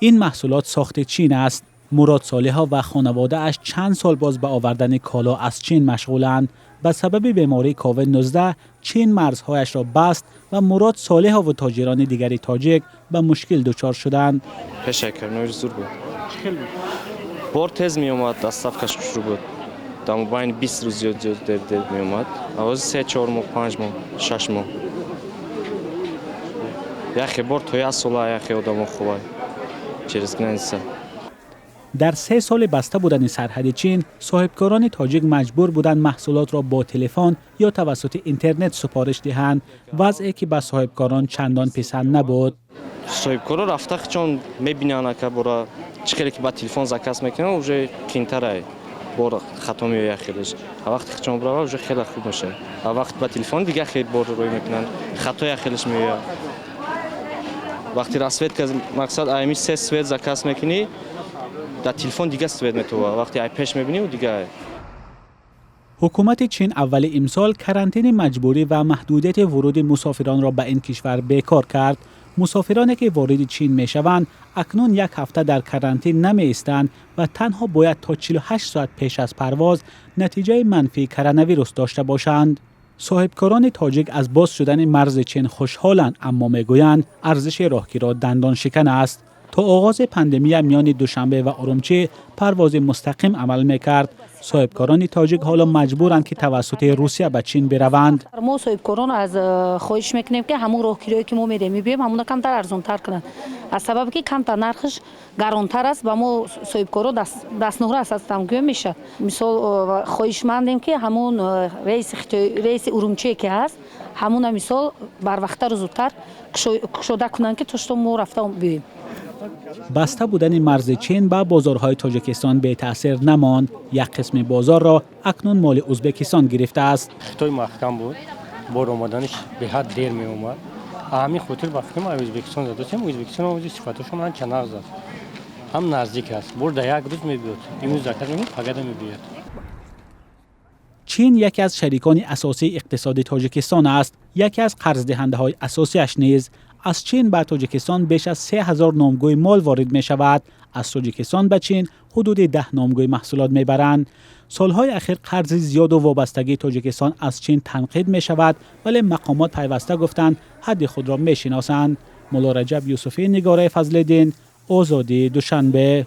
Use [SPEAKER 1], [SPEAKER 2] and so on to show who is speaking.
[SPEAKER 1] Ин маҳсулот сохти Чин аст. Мурод Солиҳов ва хонаводааш чанд сол боз ба овардани коло аз Чин машғуланд. Ба сабаби бемории ковид-19 Чин марзҳояшро баст ва Мурод Солиҳов ва тоҷирони дигари тоҷик ба мушкил дучор шуданд.
[SPEAKER 2] Пешаи коронавирус зур буд. Бор тез меомад, доставкаш хушрӯ буд. Дар мобайни 20 рӯз зиёд зиёд дер дер меомад. А ҳозир 3-4 моҳ, 5 моҳ, 6 моҳ. Яхе бор то як сола, яхе одамо хубай через граница.
[SPEAKER 1] Дар 3 соли баста будани сарҳади Чин соҳибкорони тоҷик маҷбур буданд маҳсулотро бо телефон ё тавассути интернет супориш диҳанд, вазъе ки ба соҳибкорон чандон писанд набуд.
[SPEAKER 2] Соҳибкоро рафта чон мебинанд, ака, бора чӣ хеле ки ба телефон заказ мекунанд, уже қинтарай, бор хато меояд хелеш. А вақте чон бирава, уже хеле хуб мешавад. А вақт ба телефон дига хел бор рӯй мекунанд, хатоя хелеш меояд. Вақти расцветка, мақсад, ами се цвет заказ мекунӣ, дар телефон дига цвет метова, вақте ай пеш мебинӣ, дига.
[SPEAKER 1] Ҳукумати Чин аввали имсол карантини маҷбурӣ ва маҳдудияти вуруди мусофиронро ба ин кишвар бекор кард. Мусофироне ки вориди Чин мешаванд, акнун як ҳафта дар карантин намеистанд ва танҳо бояд то 48 соат пеш аз парвоз натиҷаи манфии коронавирус дошта бошанд. Соҳибкорони тоҷик аз боз шудани марзи Чин хушҳоланд, аммо мегӯянд, арзиши роҳкиро дандоншикан аст. То оғози пандемия миёни Душанбе ва Урумчӣ парвози мустақим амал мекард. Соҳибкорони тоҷик ҳоло маҷбуранд, ки тавассути Русия ба Чин бираванд.
[SPEAKER 3] Мо соҳибкорон аз хоҳиш мекунем, ки ҳамун роҳкироe ки мо мерем мебием, ҳамуна камтар арзонтар кунанд, аз сабабе ки камтар нархаш гаронтар аст, ба мо соҳибкоро дастнорас ҳастам гӯя мешавад. Мисол, хоҳишмандем, ки ҳамун рейси Урумчие ки ҳаст, ҳамуна, мисол, барвақттару зудтар кушода кунанд, ки то что мо рафта биёем.
[SPEAKER 1] Баста будани марзи Чин ба бозорҳои Тоҷикистон бетаъсир намонд. Як қисми бозорро акнун моли Ӯзбекистон гирифтааст.
[SPEAKER 4] Хитой маҳкам буд, бор омаданаш беҳад дер меомад. Ҳамин хотир ба фикрам, Ӯзбекистон задастем. Ӯзбекистон ози сифатошон анча нағз аст, ҳам наздик аст, бор дар як рӯз мебиёд. Имрӯз заказ мекунӣ, пагада мебиёд.
[SPEAKER 1] Чин яке аз шарикони асосии иқтисоди Тоҷикистон аст, яке аз қарздиҳандаҳои асосиаш низ. Аз Чин ба Тоҷикистон беш аз 3000 номгӯи мол ворид мешавад. Аз Тоҷикистон ба Чин ҳудуди 10 номгӯи маҳсулот мебаранд. Солҳои ахир қарзи зиёду вобастагии Тоҷикистон аз Чин танқид мешавад, вале мақомот пайваста гуфтанд, ҳадди худро мешиносанд. Мулло Раҷаб Юсуфӣ, Нигораи Фазлиддин, Озодӣ, Душанбе.